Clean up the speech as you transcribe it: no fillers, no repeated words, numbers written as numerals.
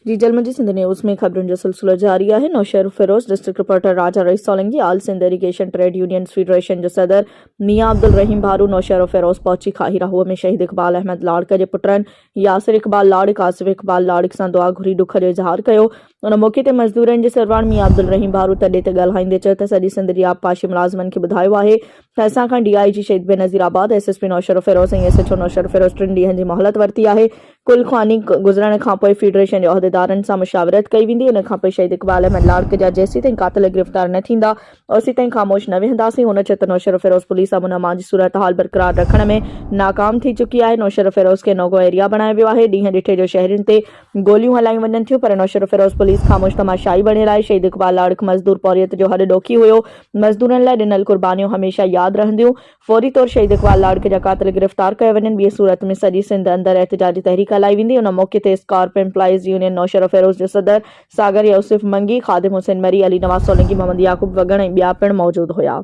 جيجل منهنجي سنڌ نيوز ۾ خبرن جو سلسلو جاري آهي Naushahro Feroze district reporter Raja Rais Solangi all Sindh irrigation trade unions federation جو صدر ميان عبدالرحيم ڀارو نوشهروفيروز پهچي کاهي راهوء ۾ شهيد اقبال احمد لاڙڪ جي پٽن ياسر اقبال لاڙڪ آصف اقبال لاڙڪ سان دعا گهري ڏک جو اظهار ڪيو ان موقعي تي مزدورن جي سرواڻ ميان عبدالرحيم ڀارو تڏي تي ڳالهائيندي چيو ته سڄي سنڌ جي آبپاشي ملازمن کي ٻڌايو آهي ته اسان کان D I G Shaheed Benazirabad, S S P Naushahro Feroze ۽ S H O Naushahro Feroze ٽن ڏينهن جي مهلت ورتي آهي. قل خواني گذرڻ کانپوء فيڊريشن جي عهديدارن سان مشاورت ڪئي ويندي. ان کانپوء شهيد اقبال احمد لاڙڪ جا جيسيتائين قاتل گرفتار نه ٿيندا اوسيتائين خاموش نه ويهنداسين. هن چيو ته نوشهروفيروز پوليس امن امان جي صورتحال برقرار رکڻ ۾ ناڪام ٿي چڪي آهي. نوشهروفيروز کي نوگو ايريا بڻايو ويو آهي. ڏينهن ڏٺي جو شهرين تي گوليون هلايون وڃن ٿيون پر نوشهروفيروز پوليس خاموش تماشائي بڻيل آهي. شهيد اقبال لاڙڪ مزدور پورهيت جو هڏ ڏوکي هيو. مزدورن لاء ڏنل قربانيون هميشه ياد رهنديون، فوري طور شهيد اقبال لاڙڪ جا قاتل گرفتار ڪيا وڃن، ٻي صورت ۾ سڄي سنڌ اندر احتجاجي تحريڪ هلائي ويندي، ان موقعي تي اسڪارپ ايمپلائيز يونين نوشهروفيروز جو صدر ساگر يوسف منگي، خادم حسين مري، علي نواز سولنگي، محمد يعقوب وڳڻ ۽ ٻيا پڻ موجود هيا.